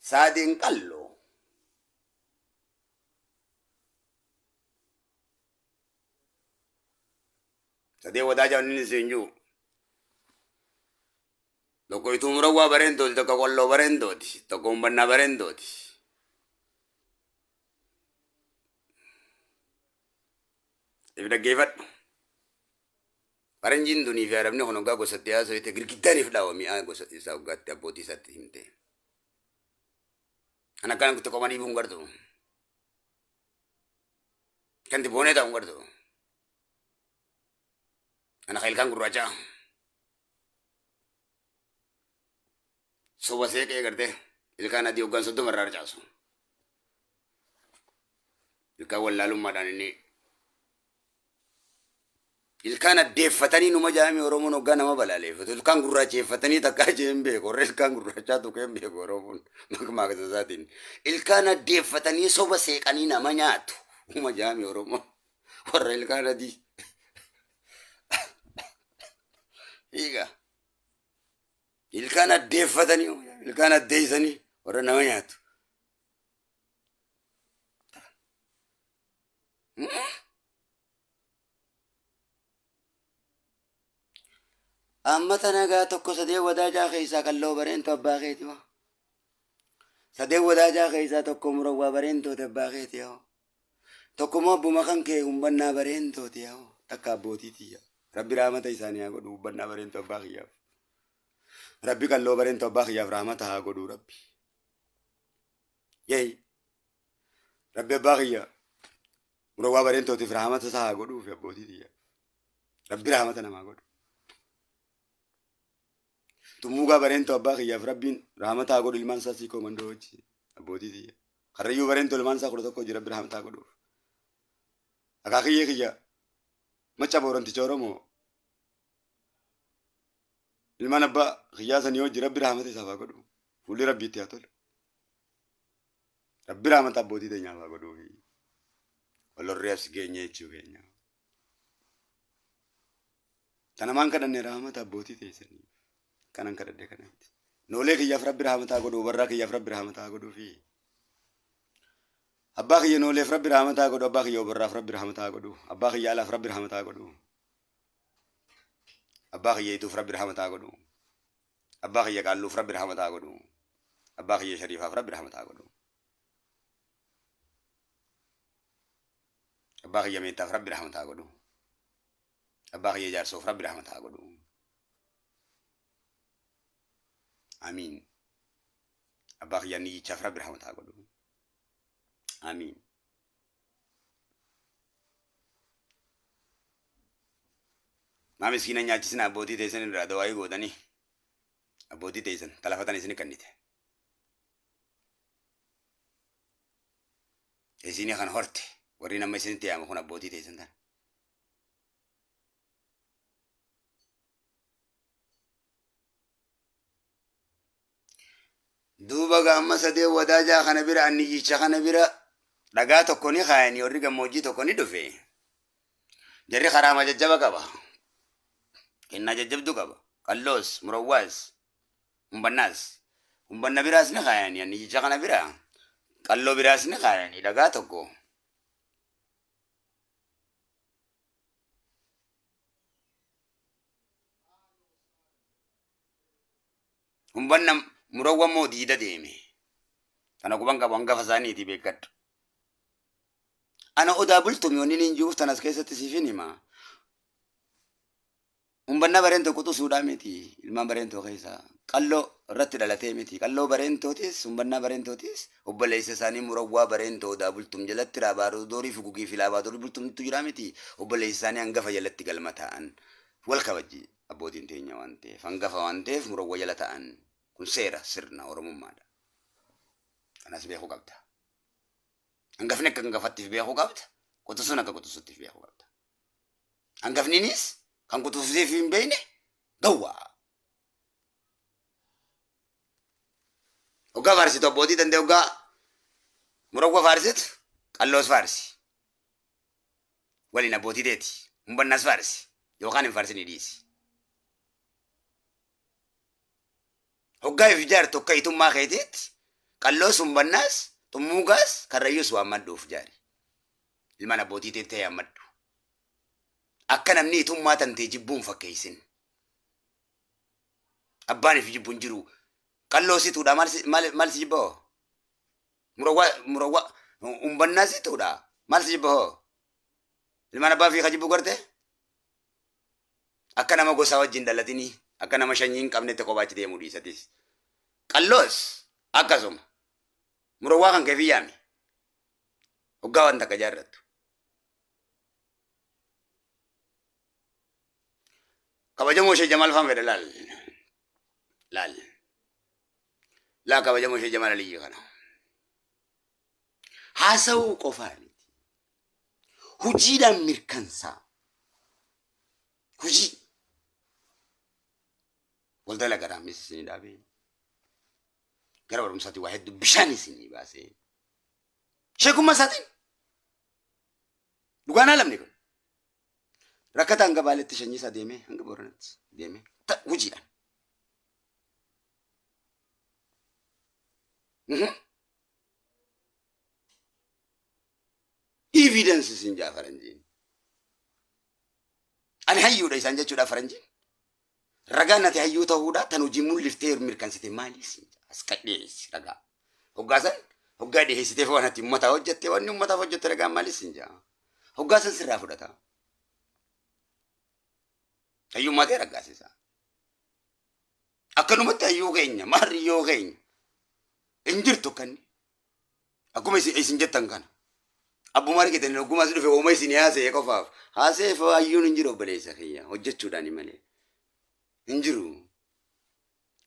Saadeen qalloo. Sadeen wadaajaa inni isin jiru. Tokko ituu murawwaa bareentooti, tokko qolloo bareentooti, tokko humbannaa bareentooti. If dhaggeeffadhu. Faranjiin dunii fi arabni kun hoggaa gosatti haasofte girgiddaan if dhaawa mi'aa gosa isaa hoggaatti abbootii isaatti himte. Kan akkana kutte qomanii buun gartu. Kan boonee ta'uun gartu. Ana ka ilkaan gurraachaa. Soba seeqee gartee ilkaan adii hoggaan 30 irraa harcaasu. Ilkaan wallaalummaadhaan inni ilkaan addeeffatanii numa jaami Oromoon hoggaa nama balaaleeffatu. Ilkaan gurraacheeffatanii takkaa jee hin beeku. Warra ilkaan gurraachaa tuqee hin beeku Oromoon maqmaaqsa isaatiin. Ilkaan addeeffatanii soba seeqanii nama nyaatu. Uma jaami Oromoon warra ilkaan adii. Hiika. Ilkaan addeeffatanii ilkaan addeessanii warra nama nyaatu. Amma tana gaa tokko sadee wadaajaa keessaa qalloo bareentu abbaa keeti hoo. Sadee wadaajaa keessaa tokko murawwaa bareentooti abbaa keeti hoo. Tokko immoo abbuma kan kee humbannaa bareentooti hoo. Takka abbootii tiyya. Rabbi rahmata isaanii haa godhu humbannaa bareentu abbaa kiyyaaf. Rabbi qalloo bareentu abbaa kiyyaaf rahmata haa godhu rabbi. Yey. Rabbi abbaa kiyya murawwaa bareentootiif rahmata isaa haa godhuufi abbootii tiyya. Rabbi rahmata namaa godhu. Tummuugaa bareentoo abbaa kiyyaaf rabbiin rahmata haa godhu ilmaan isaa siikoo mandoo wajji abbootii tiyya. Karrayyuu bareentoo ilmaan isaa 11 hojii rabbi rahmata haa godhuuf. Akaakiyyee kiyya macca booranticha Oromoo ilmaan abbaa kiyyaa sanii hojii rabbi rahmata isaaf haa godhu. Fuulli rabbii itti haa tolu. Rabbi rahmata abbootii teenyaaf haa godhuufi. Walorree as geenye jechuu keenya. Tanamaan kadhanne rahmata abbootii teessaniif. Kanan kadhadhe kanatti. Noolee kiyyaaf rabbi rahmata haa godhu, barraa kiyyaaf rabbi rahmata haa godhuufi. Abbaa kiyya nooleef rabbi rahmata haa godhu, abbaa kiyya obarraaf rabbi rahmata haa godhu, abbaa kiyya alaaf rabbi rahmata haa godhu. Abbaa kiyya ituuf rabbi rahmata haa godhu. Abbaa kiyya qaalluuf rabbi rahmata haa godhu. Abbaa kiyya shariifaaf rabbi rahmata haa godhu. Abbaa kiyya meettaaf rabbi rahmata haa godhu. Abbaa kiyya jaarsoof rabbi rahmata haa godhu. Amiin. Abbaa kiyya niyyichaaf rabbi rahmata haa godhu. Amiin. Maa miskiina nyaachisina abbootii teessan irraa dawaayii gootanii abbootii teessan talafatan isin kannite. Isinii kan horte warri nama isinitti yaamu kun abbootii teessan tana. Duuba gaamma sadee wadaajaa kana bira anniyyicha kana bira dhagaa tokko ni kaayanii warri gammoojjii tokko ni dhufe. Jarri karaama jajjaba qaba. Kennaa jajjabdu qaba. Qalloos, murawwaas, humbannaas. Humbanna biraas ni kaayanii anniyyicha kana bira. Qalloo biraas ni kaayanii dhagaa tokko. Humbanna murawwa immoo diida deeme. Kana quban qabu hangafa isaaniiti beekadhu. Ana odaa bultumi wanni niin jiruuf tanas keessatti siifin hima. Humbanna bareentoo quxusuudhaa miti ilmaan bareentoo keessa qalloo irratti dhalatee miti qalloo bareentootis humbannaa bareentootis obboleessa isaanii murawwaa bareentoo odaa bultum jalatti raabaadoorii fugugii fi laabaadorii bultumtu jira miti obboleessa isaanii hangafa jalatti galma ta'an wal kabajji abbootiin teenya waan ta'eef hangafa waan ta'eef murawwa jala ta'an kun seera sirna oromummaadha. Kanas beekuu qabda. Hangafni akka hangafattiif beekuu qabda. Quxusuun akka quxusuttiif beekuu qabda. Hangafniinis kan quxusuuf hin beekne gawwaa. Hoggaa faarsitu abbootii danda'e hoggaa murawwa faarsitu qalloos faarsi. Waliin abbootii teeti. Humbannaas faarsi. Yookaan hin faarsinii dhiisi. Hoggaa if ijaartu akka itummaa keetiitti Qalloo sumbannaas, xummuugaas, karrayyuus waammadhuuf jaari. Ilmaan abbootii teettee yaammadhu. Akka namni itummaa tantee jibbuun fakkeessin. Abbaan if jibbu hin jiru. Qalloo situudha maal si- maal maal si jibba hoo? Murawwaa murawwaa umbannaa situudha maal si jibba hoo? Ilmaan abbaa fi ka jibbu garte? Akka nama gosaa wajjin dhalatinii akka nama shanyii hin qabnetti kophaa achi deemuu dhiisatis. Qalloos akkasuma. Murawwaa kan kee fi yaami. Hoggaa waan takka jaarrattu. Kabajamoo ishee Jamaal faan fedha laal. Laal. Laa kabajamoo ishee Jamaal Aliyyi kana. Haasa'uu qofaa miti. Hojiidhaan mirkansaa. Hojii. Waldaa lagaraamis isinii dhaabee. Gara barumsaatti waa hedduu bishaan isinii baasee. Sheekummaa isaatiin. Dhugaan haalamni kun. Rakkataa hanga Baaletti shanyii isaa deemee hanga Booranatti deemee hojiidhaan. Evidence isin jaa faranjiin. Ani hayyuudha isaan jechuudha faranjiin. Ragaan ati hayyuu ta'uudha tan hojii mul'iftee mirkansite maali isin jaa. As dhiyeessi ragaa. Hoggaa san hoggaa dhiyeessiteef waan ati uummataa hojjette wanni uummataaf hojjette ragaan maali isin jaa. Hoggaa san sirraa fudhata. Hayyummaa ta'e raggaasisa. Akkanumatti hayyuu keenya maarriyyoo keenya hin jirtu akkanni. Akkuma isin jettan kana. Abbuma argitan ogguma as dhufe uuma isin haasa'e qofaaf. Haasa'eef hayyuun hin jiru obboleessa kiyya hojjechuudhaan malee. Hin jiru.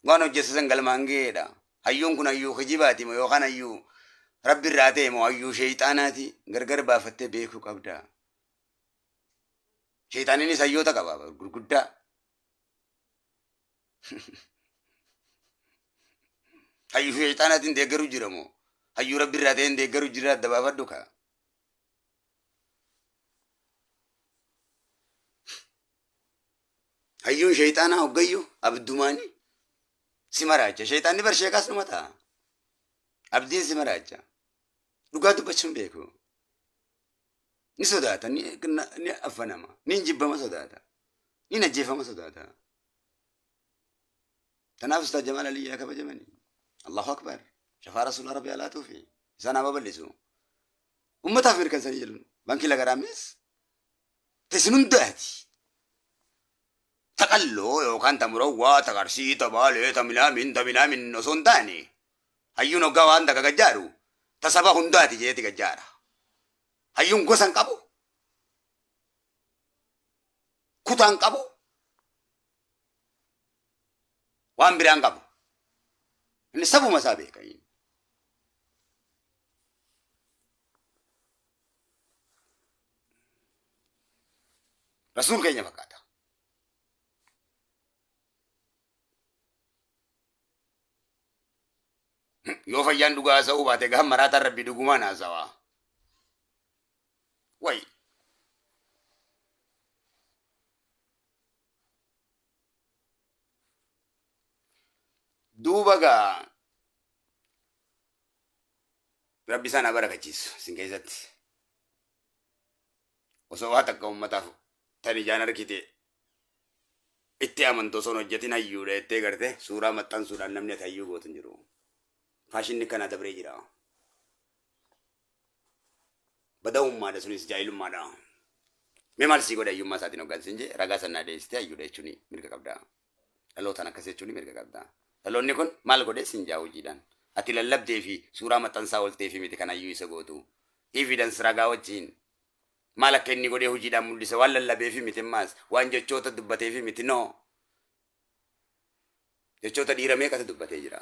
Waan hojjete san galmaan ga'eedha. Hayyuun kun hayyuu kijibaati moo yookaan hayyuu rabbi irraa ta'e moo hayyuu sheeyxaanaati gargar baafattee beekuu qabda. Sheeyxaaninis hayyoota qaba gurguddaa. Hayyuu sheeyxaanaatiin deeggaru jira moo hayyuu rabbi irraa ta'een deeggaru jira adda baafadhu kaa. Hayyuun sheeyxaanaa hoggayyuu abdumaani si maraacha. Sheeyxaanni bar sheekaas numa ta'a. Abdiin si maraacha. Dhugaa dubbachuun beeku. Ni sodaata, ni affanama, ni jibbama sodaata, ni najjeefama sodaata. Kanaaf Ustaaz Jamaal Aliyyi haa kabajamani. Allahu Akbar. Shafaa Rasuula Rabbi haa laatuufi. Isaan haa babal'isu. Ummataaf mirkansanii jedhu. Baankii Lagaraamis teessin hundaati. Ta qalloo yookaan ta murawwaa, ta qarsii, ta baalee, ta minaamin, ta minaamin osoo hin taane hayyuun hoggaa waan takka gajjaaru ta saba hundaati jeeti gajjaara. Hayyuun gosa hin qabu, kutaa hin qabu, waan biraa hin qabu. Inni sabuma isaa beeka. Inni. Rasuul keenya fakkaata. Yoo fayyaan dhugaa haasa'uu baate gahan maraataan rabbi dhugumaan haasawaa. Wayi. Duuba gaa rabbi isaan haa barakachiisu isin keessatti. Osoo waa takka uummataaf tan ijaan argite itti amantu osoo hin hojjetin hayyuudha jettee garte suuraa maxxansuudhaan namni ati hayyuu gootu hin jiru. Faashinni kanaa dabree jira. Badawummaadha sunis jaahilummaadha. Mee maal sii godhe hayyummaa isaatiin hoggaan siin jee ragaa sannaa dhiyeessitee hayyuudha jechuun mirga qabda. Dhalootaan akkas jechuun mirga qabda. Dhaloonni kun maal godhe siin jaa hojiidhaan. Ati lallabdee fi suuraa maxxansaa ooltee fi miti kan hayyuu isa gootu. Evidence ragaa wajjin. Maal akka inni godhee hojiidhaan mul'ise waan lallabee fi miti ammaas waan jechoota dubbatee fi miti no. Jechoota dhiira meeqatu dubbatee jira.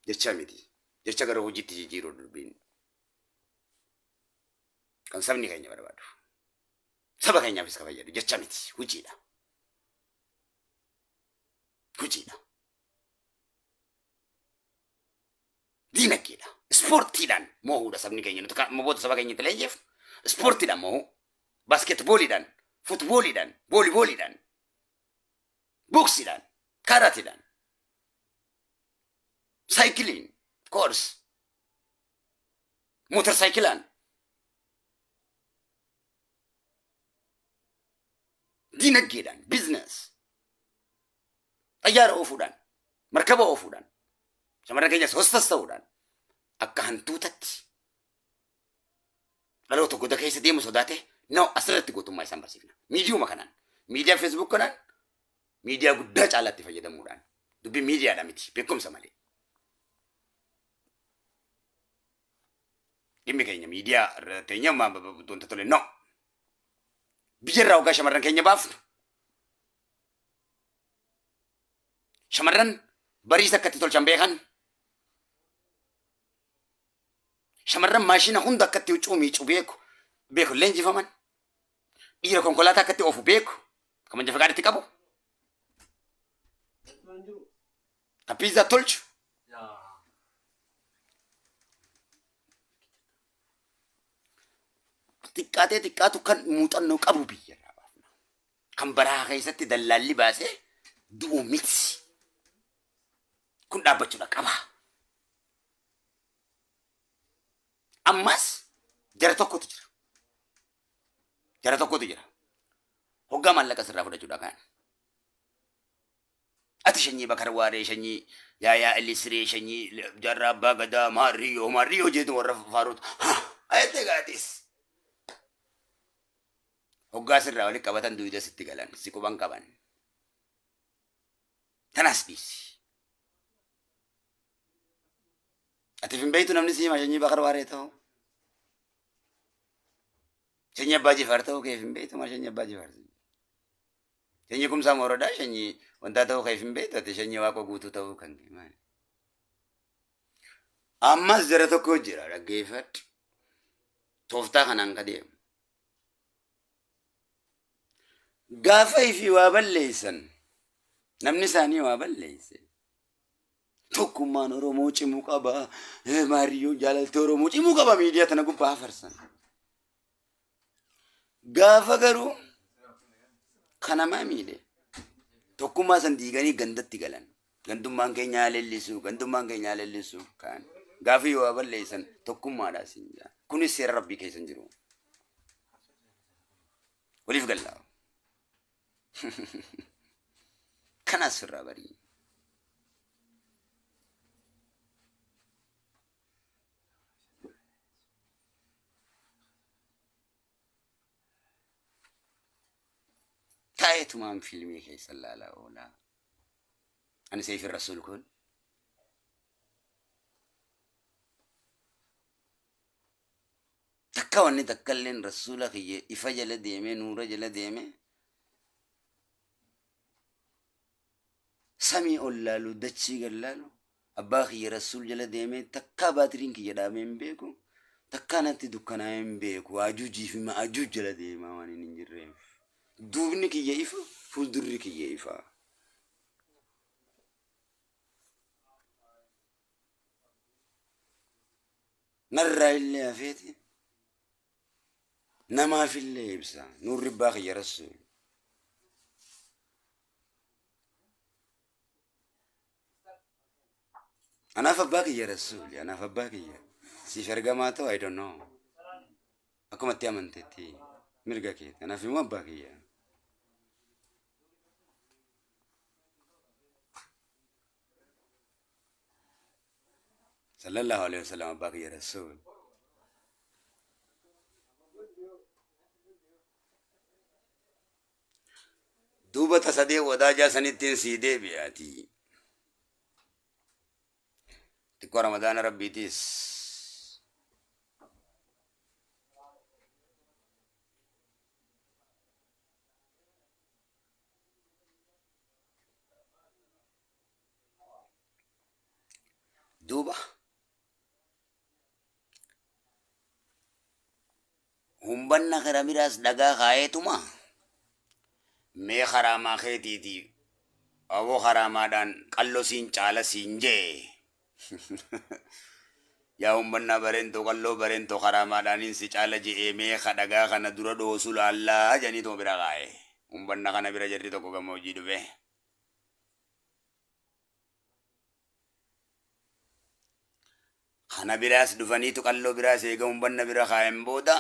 Jecha miti. Jecha gara hojiitti jijjiiruu dubbiin. Kan sabni keenya barbaadu. Saba keenyaafis kan fayyadu jecha miti hojiidha. Hojiidha. Diinagdeedha. Ispoortiidhaan moohuudha sabni keenya. Nuti kan moboota saba keenyatti leenjeef ispoortiidhaan moohuu. Baaskeetbooliidhaan, futbooliidhaan, voolibooliidhaan, boksiidhaan, kaaraatiidhaan, saayikiliin. Course. Motorsaayikilaan. Dinagdeedhaan, business. Xayyaara oofuudhaan, markaba oofuudhaan, shamarran keenyas hostas ta'uudhaan akka hantuutatti dhaloota goda keessa deemu sodaate no asirratti gootummaa isaan barsiifna. Miidiyuma kanaan, miidiyaa Facebook kanaan, miidiyaa guddaa caalaatti fayyadamuudhaan dubbii miidiyaadha miti beekumsa malee. Dhimmi keenya miidiyaa irra teenya wanta tole no. Biyya irraa hoggaa shamarran keenya baafnu shamarran bariisa akkatti tolchan beekan shamarran maashina hunda akkatti huccuu miicu beeku beeku leenjifaman dhiira konkolaataa akkatti oofu beeku kan manja faqaadatti qabu kan piizaa tolchu xiqqaatee xiqqaatu kan muuxannoo qabu biyya irraa baafna. Kan baraa keessatti dallaalli baasee du'u miti. Kun dhaabbachuudha qaba. Ammas jara tokkotu jira. Jara tokkotu jira. Hoggaa maallaqa sirraa fudhachuudha kaan. Ati shanyii Bakar Waaree, shanyii Yaayaa Elisiree, shanyii Jaarraa Abbaa Gadaa, Maarriyyoo, Maarriyyoo jeetu warra faaruutu. Ayette gaatis. Hoggaa sirraa walitti qabatan duyda sitti galan, si quban qaban. Tanaas dhiisi. Ati hin beektu namni si hima shanyii Bakar Waaree ta'u. Shanyii Abbaa Jifaar ta'uu keef hin beektu maa shanyii Abbaa Jifaar. Shanyii Kumsaa Moorodaa shanyii wantaa ta'uu keef hin beektu ati shanyii Waaqoo Guutuu ta'uu kan kee maali. Ammas jara tokko jira dhaggeeffadhu. Tooftaa kanaan ka deemu. Gaafa ifii waa balleessan namni isaanii waa balleesse. Tokkummaan Oromoo cimuu qaba. Maariyyoo jaalalti Oromoo cimuu qaba miidiyaa tana gubbaa hafarsan. Gaafa garuu kanamaa miidhe tokkummaa san diiganii gandatti galan. Gandummaan keenya haa leellisu, gandummaan keenya haa leellisu kaan. Gaafa yoo waa balleessan tokkummaadhaa siin jaa. Kunis seera rabbii keessa hin jiru. Waliif gallaa. Kanas irraa barii. Taa'eetumaan fiilmii keessa laalaa oolaa. Ani Seeyfi Rasuul kun. Takka wanni takka illeen rasuula kiyya ifa jala deemee nuura jala deemee samii ol laalu dachii gad laalu abbaa kiyya rasuul jala deemee takkaa baatiriin kiyya dhaamee hin beeku takkaa natti dukkanaa'ee hin beeku ajuujii fi ma'ajuuj jala deemaa waan hin jirreef duubni kiyya ifa fuuldurri kiyya ifa. Narraa illee hafeeti namaaf illee ibsa nuurri abbaa kiyya rasuul. Anaaf abbaa kiyya rasuuli anaaf abbaa kiyya siif ergamaa ta'u I don't know. Akkuma itti amantetti mirga keeti anaaf immoo abbaa kiyya. Sallallahu alaihi wasallam abbaa kiyya rasuul. Duuba tasadee wadaajaa sanittiin sii deebi'aati. Xiqqoo Ramadaana Rabbiitiis. Duuba humbanna kara biraas dhagaa kaayeetuma mee karaamaa keetiiti aboo karaamaadhaan qallo siin caala siin jee yaa humbannaa bareentoo qalloo bareentoo karaamaadhaaniin si caala je'ee mee ka dhagaa kana dura dhoosu laallaa janiituma bira kaaye humbanna kana bira jarri tokko gama hojii dhufe. Kana biraas dhufaniitu qalloo biraas eega humbanna bira kaayan booda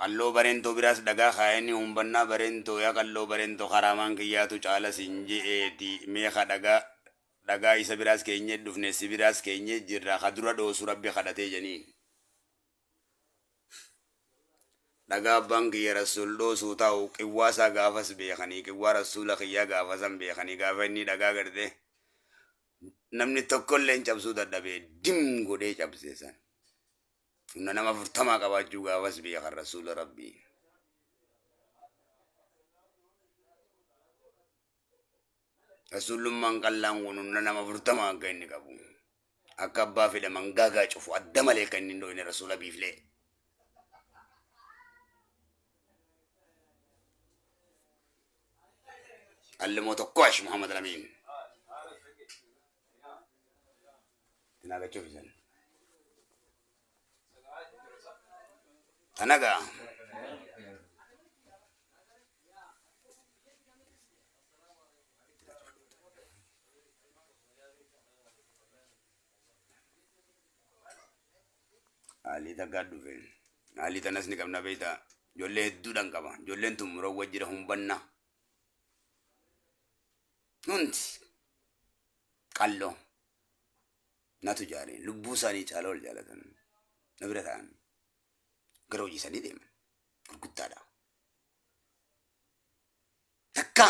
qalloo bareentoo biraas dhagaa kaayanii humbannaa bareentoo yaa qalloo bareentoo karaamaan kiyyaatu caala siin je'eeti mee ka dhagaa dhagaa isa biraas keenyee dhufne si biraas keenyee jirra ka dura dhoosu rabbi kadhatee janiin. Dhagaa abbaan kiyya Rassuul dhoosuu taa'u qiwwaa isaa gaafas beekanii qiwwaa Rassuula kiyyaa gaafa san beekanii gaafa inni dhagaa garte namni tokkolleen cabsuu dadhabee dim godhee cabse san. Humna nama afurtamaa qabaachuu gaafas beekan Rassuula Rabbii. Rasuullummaan qallaan kun humna nama afurtama akka inni qabu. Akka abbaa fedhe mangaagaa cufu adda malee akka inni hin dhoyne rasuula biiflee. Allimoo tokko ash Muhammad Lamiin. Tinaagachuuf isan. Tanagaa. Haalii takkaa dhufe. Haalii tanas ni qabna beektaa. Ijoollee hedduudhaan qaba. Ijoolleen tun murawwa jira humbanna. Hundi qalloo natu jaare lubbuu isaanii caala wal jaalatan. Na bira ta'an gara hojii isaanii deeman gurguddaadha. Takka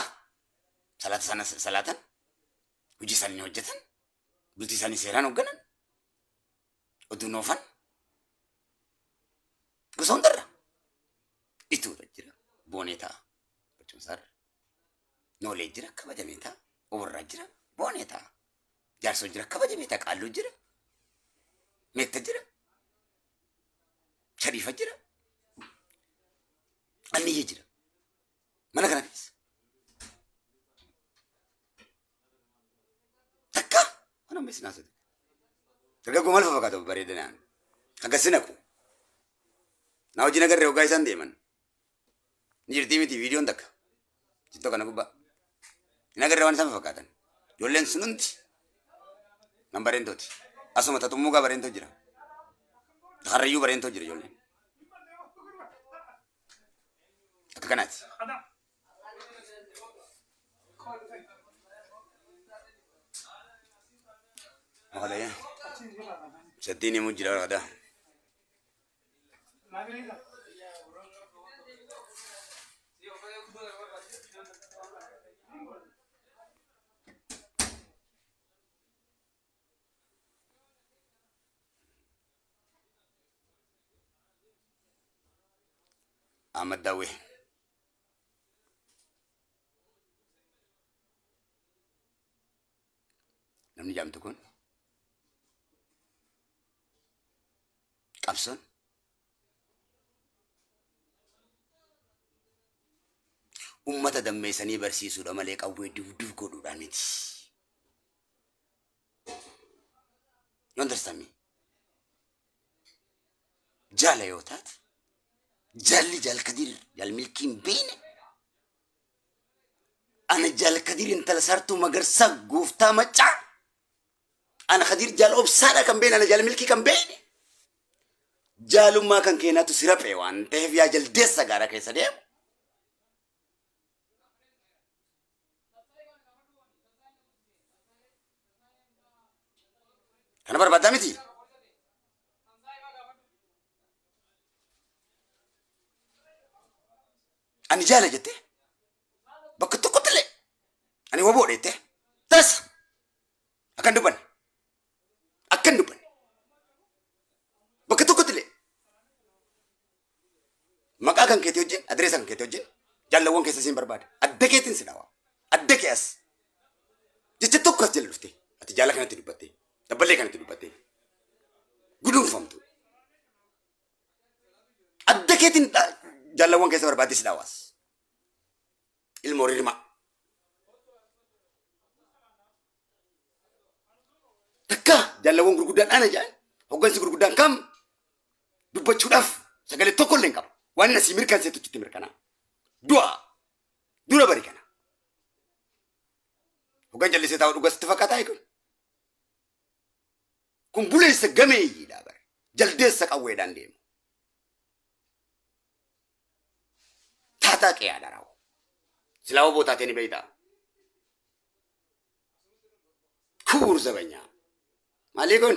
salaata sana salaatan hojii isaanii ni hojjetan bultii isaanii seeraan hoogganan oduu noofan gosa hundarra ituudha jira boonee ta'a bachuunsaarra noolee jira kabajamee ta'a oborraa jira boonee ta'a jaarsoo jira kabajamee ta'a qaalluu jira meetta jira shariifa jira anniyya jira mana kana keessa. Takka waan amma isin haasa'u. Dargaggoo maal fakkaatu bareedinaan. Hanga si naqu. Na wajjin agarree hoggaa isaan deeman. Ni jirtii miti viidiyoon takka. Tiktoo kana gubbaa. Hin agarree waan isaan fakkaatan. Ijoolleen sun hundi nan bareentooti. Asuma taxummuugaa bareentoo jira. Karrayyuu bareentoo jira ijoolleen. Akka kanaati. Wakadaya. Sattiin himuu jira wakada. Ahmad Daawwee. Namni jedhamtu kun qabsoon ummata dammeessanii barsiisuudha malee qawwee dibdib godhuudha miti. You understand me? Jaala yoo taate jaalli jaal Kadiir jaal milkii hin beekne ana jaal Kadiir intala saartuu magarsaa gooftaa maccaa ana Kadiir jaal obsaadha kan beekne ana jaal milkii kan beekne jaalummaa kan keenaatu si raphee waan ta'eef yaa jaldeessa gaara keessa deemu. Kana barbaaddaa miti? Ani jaala jettee bakka tokkotti illee ani waboodha jettee tasa akkan dubbanne akkan dubbanne bakka tokkotti illee maqaa kan keetii wajjin adireesa kan keetii wajjin jaallawwan keessa siin barbaada adda keetiin si dhawa adda kee as jecha tokko as jala dhufte ati jaala kanatti dubbatte dabballee kanatti dubbatte guduunfamtu adda keetiin jaallawwan keessa barbaadde si dhawaas ilmoo rirmaa takka jaallawwan gurguddaan ana jedhan hoggansi gurguddaan kam dubbachuudhaaf sagalee tokko illee hin qabu. Waan inni asii mirkanseetu achitti mirkanaa. Du'a dura bari kana. Hoggan callisee taa'u dhugaa sitti fakkaataa kun? Kun buleessa gameeyyiidha bara. Jaldeessa qawweedhaan deemu. Taataa qe'aadha raawwa. Silaa oboo taatee ni beektaa. Kuur zabanyaa. Maalii kun?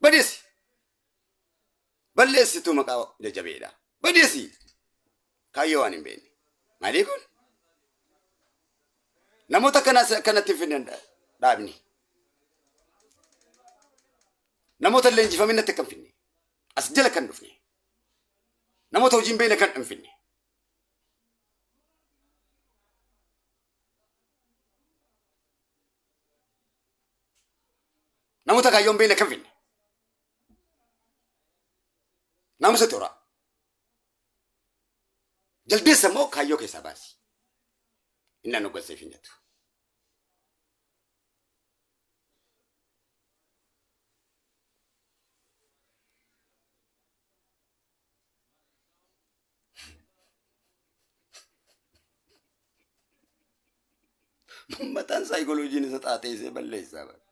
Badisi. Balleessituu maqaa jajjabeedha. Badisi. Kaayyoo waan hin beekne. Maalii kun? Namoota akkanaas akkanatti hin finne dhaabni. Namoota leenjifaminatti akka hin finne. As jala kan dhufne. Namoota hojii hin beekne kan hin finne. Namoota kaayyoo hin beekne kan finne. Naamusa toraa. Jaldeessa immoo kaayyoo keessaa baasi. Inni an hogganseef hin jettu. Mataan saayikolojiin isa xaaxee isee balleessaa bara.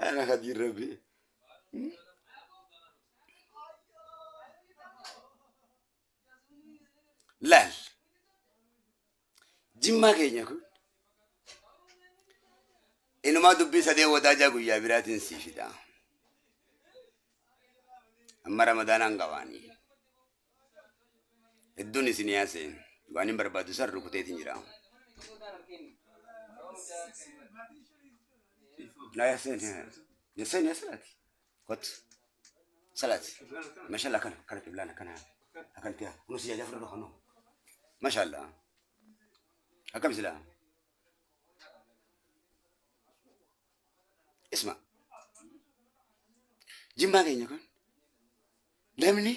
Ana hadiin rabbi. Laal. Jimmaa keenya kun inumaa dubbii sadee wadaajaa guyyaa biraatiin sii fida. Amma ramadaanaan qabaanii. Hedduun isin yaase waan hin barbaadu san rukuteetiin jira. Na yaaseen yaaseen yaasalaati. Kot salaati. Mashallah kana kana qiblaan akkana akkanatti haa. Kunuun si jaajaa fudhadhu kanu. Mashallah. Akkam silaa. Isma. Jimmaa keenya kun namni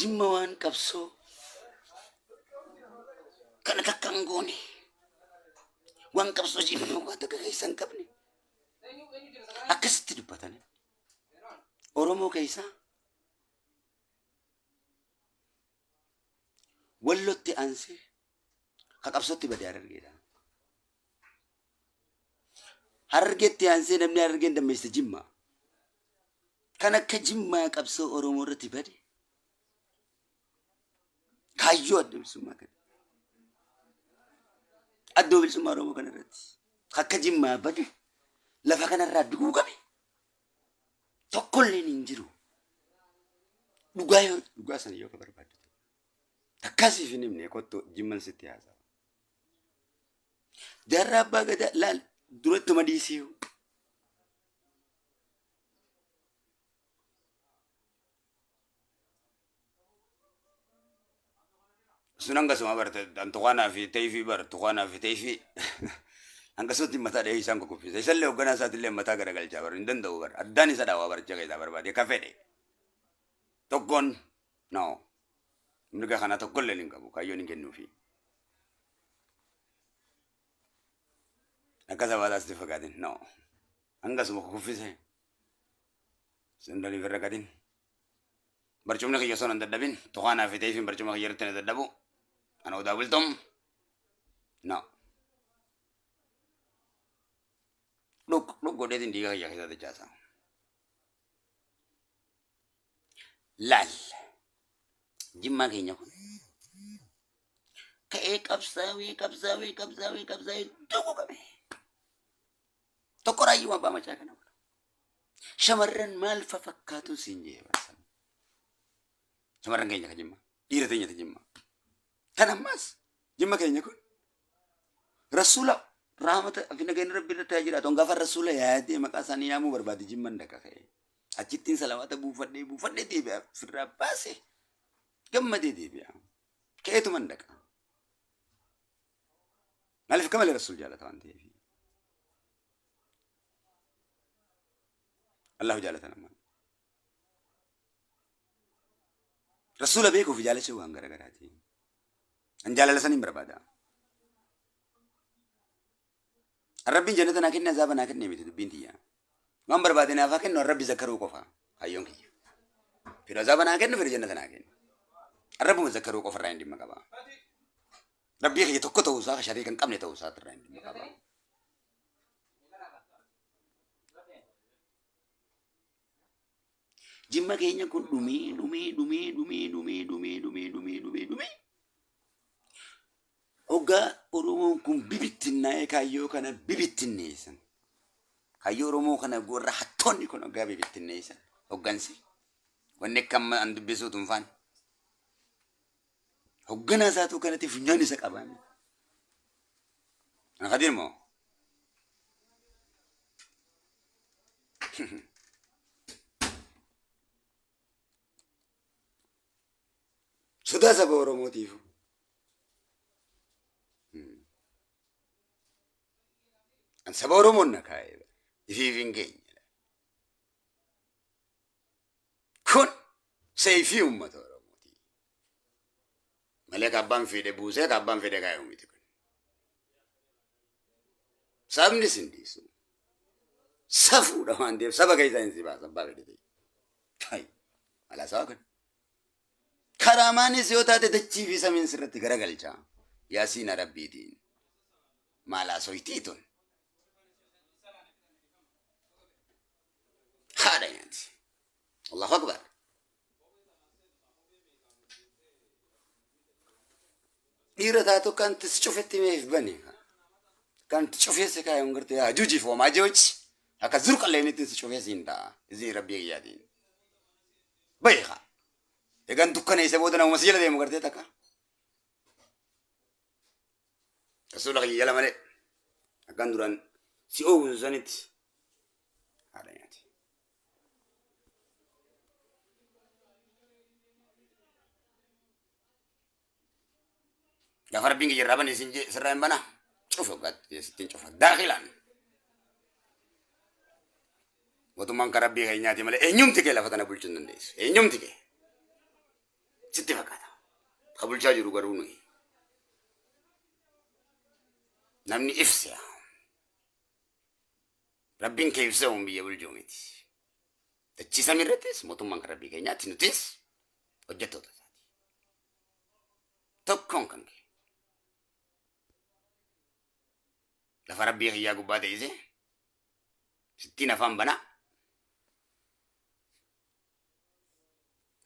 jimma waan qabsoo kana takka hin goone waan qabsoo jimma waan takka keessa hin qabne akkasitti dubbatan. Oromoo keessaa Wallotti aansee ka qabsootti bade Harargeedha. Harargeetti aansee namni Harargeen dammeesse Jimma. Kan akka Jimmaa qabsoo Oromoo irratti bade kaayyoo adda bilisummaa kana. Adda bilisummaa Oromoo kana irratti akka Jimmaa bade lafa kanarraa duguugame tokkolleen hin jiru. Dhugaa yoo dhugaa sana yoo ka barbaaddu ta'e. Takkaa siif hin himne kottu jimman sitti haasa'a. Jaarraa abbaa gadaa laal durattuma dhiisii. Sun hangasuma barte tuqaanaa fi teefii bar tuqaanaa fi teefii hangasumatti mataa dhahee isaan kukuffisa. Isallee hoogganaa isaatillee mataa garagalchaa bar hin danda'u bar addaan isa dhaawaa baricha keessaa barbaade ka fedhe tokkoon no mirga kana tokkollee hin qabu kaayyoon hin kennuufi. Akka sabaataas itti fakkaatin no hangasuma kukuffise sandaliif irra gadin. Barcumni kiyya osoo nan dadhabin tuqaanaa fi teefiin barcuma kiyya irratti na dadhabu ana odaa bultum no dhuk dhuk godheetiin dhiiga kiyya keessa dachaasa. Laal jimmaa keenya kun ka'ee qabsaawee qabsaawee qabsaawee qabsaawee tokko qabe tokko raayyuu abbaa macaa kana godha. Shamarran maal fa fakkaatu siin jee barsan. Shamarran keenya ka jimma. Dhiira teenya ta jimma. Kan ammas jimma keenya kun rasuula rahmata fi nageenya rabbi irratti haa jiraatu. Gaafa rasuula yaadee maqaa isaanii yaamuu barbaade jimman dhaqa ka'e. Achittiin salawaata buufadhee buufadhee deebi'a firraa baase gammadee deebi'a. Ka'eetuman dhaqa. Maaliif akka malee rasuul jaalata waan ta'eef. Allahu jaalata namaa. Rasuula beekuuf jaalachuu waan garagaraati. An jaalala saniin barbaada. Rabbiin jannata naa kenne azaaba naa kenne miti dubbiin tiyya. Waan barbaade naaf haa kennu rabbi zakkaruu qofa kaayyoon kiyya. Fedhu azaaba naa kennu fedhu jannata naa kennu. Rabbuma zakkaruu qofa irraa hin dhimma qaba. Rabbii kiyya tokko ta'uu isaa shariika hin qabne ta'uu isaa irraa hin dhimma qaba. Jimma keenya kun dhumee dhumee dhumee dhumee dhumee dhumee dhumee dhumee dhumee dhumee. Hoggaa Oromoon kun bibittinnaa'ee kaayyoo kana bibittinneessan. Kaayyoo Oromoo kana warra hattoonni kun hoggaa bibittinneessan hoggansi. Wanni akka amma an dubbisuu tunfaan. Hogganaa isaatuu kanatti funyaan isa qabaan. Ana Kadir moo? Sodaa saba Oromootiif. An saba Oromoon na kaa'ee ifiif hin geenye. Kun seeyfii uummata Oromooti. Malee ka abbaan fedhe buusee ka abbaan fedhe kaa'e miti kun. Sabni sin dhiisu. Safuudha waan ta'eef saba keessaa hin si baasa abbaa fedhe ta'e. Kai alaa saba kun. Karaamaanis yoo taate dachii fi samiin sirratti garagalcha. Yaasiina rabbiitiin. Maal haasoytii tun? Haadha nyaati. Allahu Akbar. Dhiira taatu kan tis cufetti meef bane. Kan cufeesse kaayuun gartee haa jujiif homaa jooji. Akka zurqalleenitti si cufeesse hin ta'a. Isin rabbii kiyyaatiin. Beeka. Egaan dukkaneessa booda namuma si jala deemu gartee takka. Rasuula kiyya jala malee. Akkan duraan si oowwisu sanitti haadha nyaati. Gaafa rabbiin kiyya irraa bane isin jee sirraa hin bana. Cufa waggaatti sittiin cufa. Daakilaan. Mootummaan kan rabbii keenyaati malee eenyumti kee lafa tana bulchuu hin dandeessu. Eenyumti kee. Sitti fakkaata. Ka bulchaa jiru garuu nuyi. Namni ibsa. Rabbiin kee ibsa uun biyya bulchuu miti. Dachii samii irrattis mootummaan kan rabbii keenyaatti nutis hojjettoota isaati. Tokkoon kan kee. Lafa rabbii kiyyaa gubbaa teessee sittiin afaan banaa.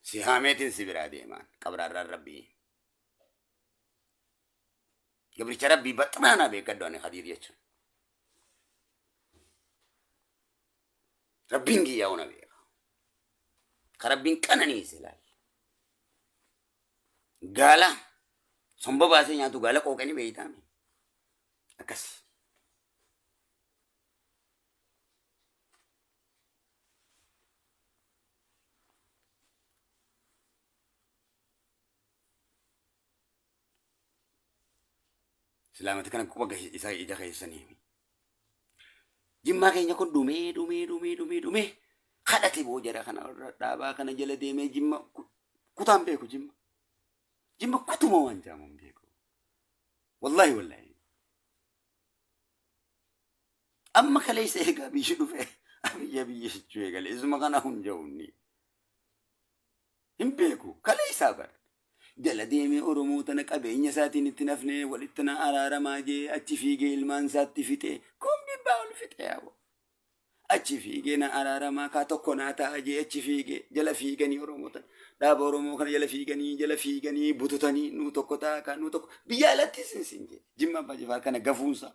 Si haameetiin si biraa deemaan qabraarraan rabbii. Gabricha rabbii baxxanaanaa beekadhu ani Khadiir jechuun. Rabbiin kiyyaa ona beeka. Ka rabbiin qananiise laal. Gaala somba baasee nyaatu gaala qooqanii beeytaame. Akkas. Islaamati kana quba gahe isa ija keessanii. Jimmaa keenya kun dhumee dhumee dhumee dhumee dhumee kadhate boo jara kana irra dhaabaa kana jala deemee jimma kutaan beeku jimma. Jimma kutuma waan jaamu hin beeku. Wallaahi wallaahi. Amma kaleessa eegaa biyyi dhufe abiyya biyya jechuu eegale isuma kana hunja'uunni. Hin beeku kaleessaa bar. Jala deemee Oromoo tana qabeenya isaatiin itti nafnee walitti na araaramaa jee achi fiigee ilmaan isaatti fixee kum dhibbaa ol fixee yaaboo. Achi fiigee na araaramaa kaa tokko naa ta'a jee achi fiigee jala fiiganii Oromoo tana dhaaba Oromoo kana jala fiiganii jala fiiganii bututanii nuu tokko ta'a kaa nuu tokko biyya alattis hin sin jee Jimma Abbaa Jifaar kana gafuunsa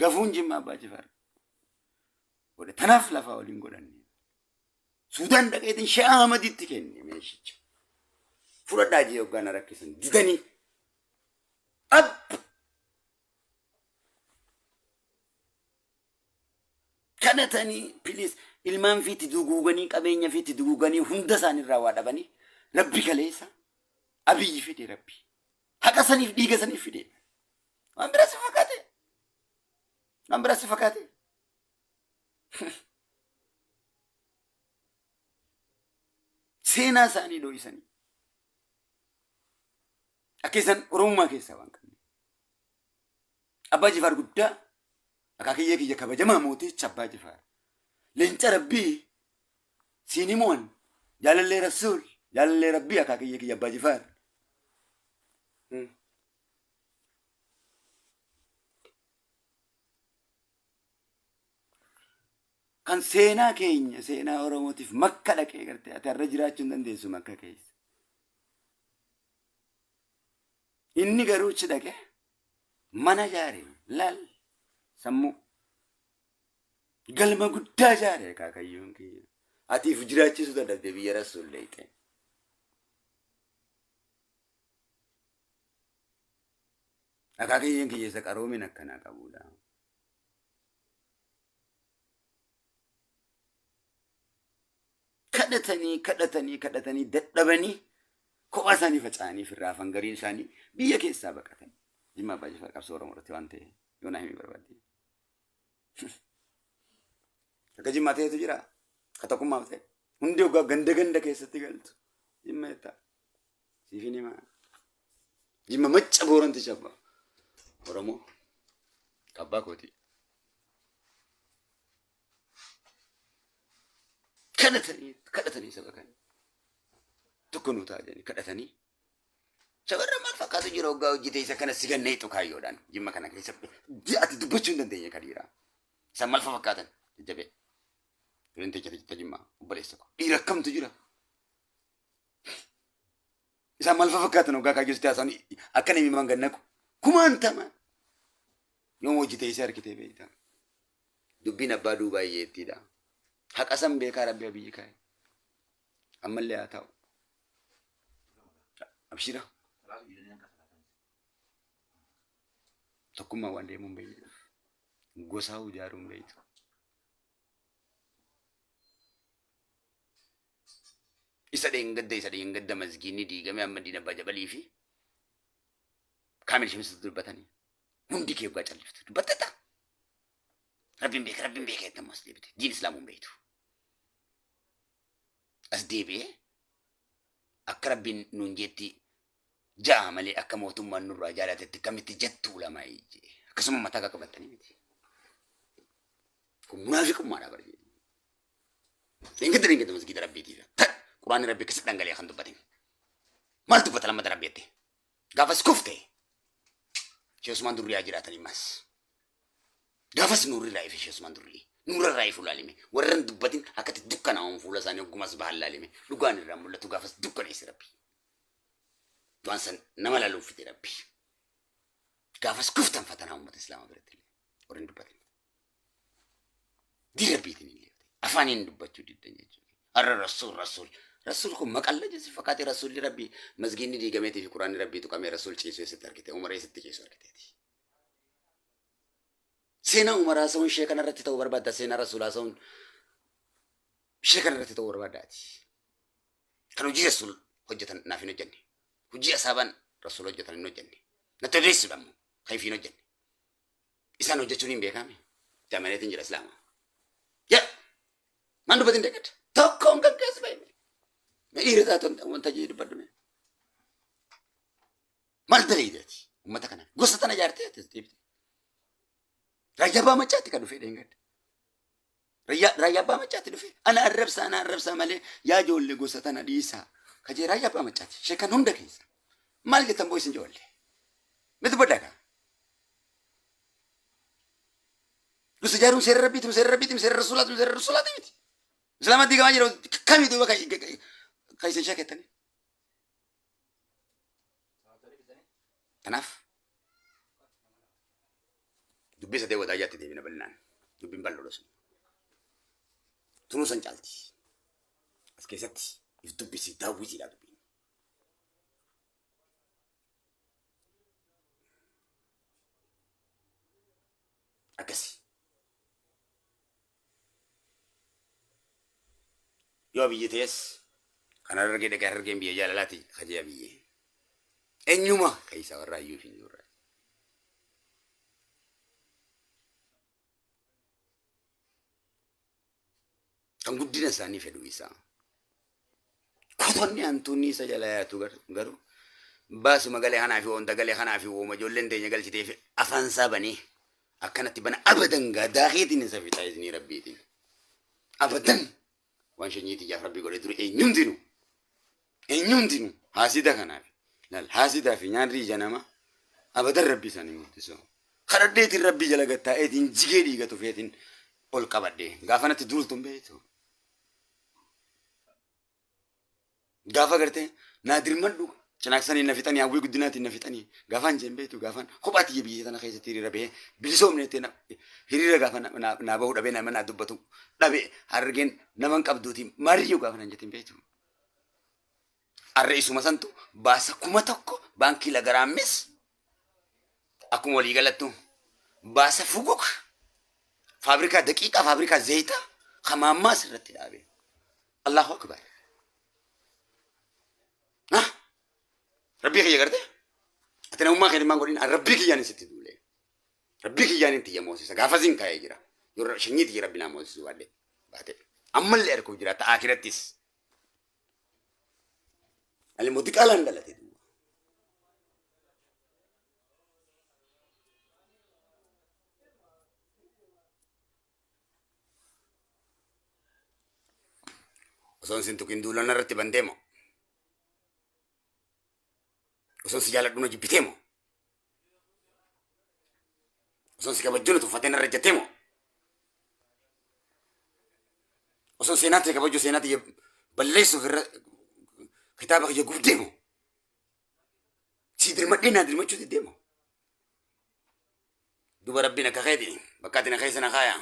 gafuun Jimma Abbaa Jifaar godhe tanaaf lafaa waliin godhanne. Suudaan dhaqeetiin Shee Ahmaditti kenne meeshicha. Fudhadhaa jee hoggaa na rakkisan didanii. Ab! Kadhatanii piliis ilmaan fiitti duguuganii qabeenya fiitti duguuganii hunda isaaniirraa waa dhabanii rabbi kaleessa abiyyi fide rabbi. Haqa saniif dhiiga saniif fide. Waan biraa si fakkaate. Waan biraa si fakkaate. Seenaa isaanii dho'isanii. Akka isaan Oromummaa keessaa waan qabne. Abbaa Jifaar guddaa Akaakiyyee kiyya kabajamaa mooticha Abbaa Jifaar. Leenca Rabbii siin himuun jaalallee Rasuul jaalallee Rabbii akaakiyyee kiyya Abbaa Jifaar. Kan seenaa keenya seenaa Oromootiif makka dhaqee gartee ati har'a jiraachuu hin dandeessu makka keessa. Inni garuu achi dhaqee mana ijaare laal sammuu galma guddaa ijaare akaakayyuun kiyya. Atiif jiraachisuu dadhabde biyya rasuul leeyxe. Akaakayyuun kiyya isa qaroomin akkanaa qabudha. Kadhatanii kadhatanii kadhatanii dadhabanii kophaa isaanii faca'anii firraa hafan gariin isaanii biyya keessaa baqatan. Jimmaa Abbaa Jifaar qabsoo Oromoo irratti waan ta'e yoo naa himii barbaadde. Akka Jimmaa ta'etu jira. Ka tokkummaaf ta'e. Hundi hoggaa ganda ganda keessatti galtu. Jimma jettaa. Siifin himaa. Jimma macca booranticha abbaa. Oromoo. Abbaa kooti. Kadhatanii kadhatanii saba kana. Tokko nuu ta'a jedhanii kadhatanii. Shamarran maal fakkaatu jira hoggaa hojii teessa kana si gannee kaayyoodhaan jimma kana keessa ati dubbachuu hin dandeenye kadiiraa. Isaan maal fakkaatan jajjabee. Dureen teessa teessa jimmaa obboleessa koo. Dhiira akkamtu jira. Isaan maal fakkaatan hoggaa kaayyoo sitti haasa'an akka namni maan gannaqu kumaantama. Yoom hojii teessee argitee beektaa? Dubbiin abbaa duubaa hiyyeettiidha. Haqa san beekaa rabbi abiyyi kaa'e. Ammallee haa ta'u. Abshira. Tokkummaa waan deemuu hin beekneef. Gosaa ijaaruu hin beektu. Isa dheengadda isa dheengadda masgiinni diigame amma diina abbaa jabalii fi kaamil shimsitu dubbatanii. Hundi kee dhugaa calliftu dubbattetta. Rabbiin beeka rabbiin beeka jettan as deebite diin islaamuun beektu. As deebi'ee akka rabbiin nuun jeetti ja'a malee akka mootummaan nurraa jaalatetti kamitti jettu ulamaa jee akkasuma mataa qaqqabattanii miti. Kun munaafiqummaadha bara jedhu. Dheengadda dheengadda masgiida rabbiitiif. Quraanni rabbi akkasitti dhangala'ee kan dubbatin. Maal dubbata lammata rabbi jettee? Gaafas kufte. Sheekh Usmaan Durrii haa jiraatanii mas. Gaafas nuurri irraa ife Sheekh Usmaan Durrii. Nuura irraa ifu laalime. Warra hin dubbatin akkatti dukkanaa'uun fuula isaanii oggumas bahan laalime. Dhugaan irraa mul'atu gaafas dukkaneesse rabbi. Waan san nama laaluuf fide rabbi. Gaafas kuftan fatanaa uummata Islaamaa biratti illee. Warra hin dubbatin. Dii rabbiitiin illee afaaniin dubbachuu diddan jechuudha. Har'a rasuul rasuul rasuul kun maqalla jesi fakkaatee rasuulli rabbii masgiinni diigameetii fi quraanni rabbii tuqamee rasuul ciisuu eessatti argite umar eessatti ciisuu argiteeti. Seenaa umar haasa'uun ishee kanarratti ta'uu barbaadda seenaa rasuul haasa'uun ishee kanarratti ta'uu barbaaddaati. Kan hojii rasuul hojjetan naaf hin hojjenne. Hojii asaabaan rasuul hojjetan hin hojjenne. Natti odeessuudha immoo kan hin hojjenne. Isaan hojjechuun hin beekame. Jamaneetiin jira islaama. Yaa! Maan dubbatin deeggadda? Tokkoon gaggeessu bahe. Mee dhiira taatu wanta jee dubbadhu mee. Maal daleeydaati? Uummata kana gosa tana ijaartee ati deebite. Raayyaa abbaa macaatti kan dhufee dheengadda. Raayyaa abbaa macaatti dhufe. Ana arrabsaa ana arrabsaa malee yaa ijoollee gosa tana dhiisaa. Kajee raayyaa abbaa macaatti. Sheekan hunda keessa. Maal jettan boo isin ijoollee? Mee dubbadhaa kaa. Gosa ijaaruun seera rabbiiti seera rabbiiti seera rasuulaati seera rasuulaati miti. Islaama diigamaa jira kamii duuba kan isin shakettanii. Kanaaf dubbii sadee wadaa jaatti deebina bal'inaan dubbiin bal'oodha sun. Tunuu san caalti. As keessatti if dubbisi daawwitiidha dubbiin. Akkasi. Yoo biyyi ta'es kan harargee dhaqee harargeen biyya jaalalaati kajee abiyyee. Eenyuma keessa warra hayyuu fi hin jirre. Kan guddina isaanii fedhu isaa. Kotonni hantuunni isa jala yaatu garuu baasuma galee kanaa fi wanta galee kanaa fi wooma ijoolleen teenya galchitee fi afaan isaa banee Akkanatti bana abadan gadaa keetiin isa fixaa isinii rabbiitiin. Abadan waan shanyii tiyyaaf rabbi godhe dura eenyumtinu eenyumtinu haasida kanaaf laal haasidaa fi nyaanri ija nama abadan rabbi isaanii murtisu. Kadhadheetiin rabbii jala gattaa'eetiin jigee dhiiga tufeetiin ol qabadhe gaafa natti duultu hin beektu. Gaafa gartee naa dirmadhu cinaaksanii na fixanii hawwii guddinaatiin na fixanii gaafaan jeen beektu gaafaan kophaa tiyya biyya tana keessatti hiriira bahee bilisoomne jettee hiriira gaafa naa bahuu dhabee nama naa dubbatu dhabe harargeen nama hin qabduuti maariyyuu gaafa naan jettiin beektu. Arra isuma santu baasa 1000 baankii lagaraammis akkuma walii galattu baasa fuguk faabrikaa daqiiqaa faabrikaa zayitaa kamaammaas irratti dhaabe. Allahu akbar. Ha? Rabbii kiyya garte? Ati namummaa keetiin maan godhin? Ani rabbii kiyyaan sitti duule. Rabbii kiyyaan tiyya moosisa. Gaafa siin kaa'ee jira. Yoo shanyii tiyya rabbi naa moosisuu baadhe. Baate. Ammallee arguuf jira. Ta'a akirattis. Ani immoo diqaalaan dhalate duuba. Osoon sin tuqin duula narratti bantee moo? Osoon si jaaladhu na jibbitee moo? Osoon si kabajju na tuffatee narra ejjattee moo? Osoon seenaa tee kabajju seenaa tiyya balleessuuf irra kitaaba kiyya gubdee moo? Si dirmadhee naa dirmachuu diddee moo? Duba rabbiin akka keeti bakka ati na keessa na kaaya.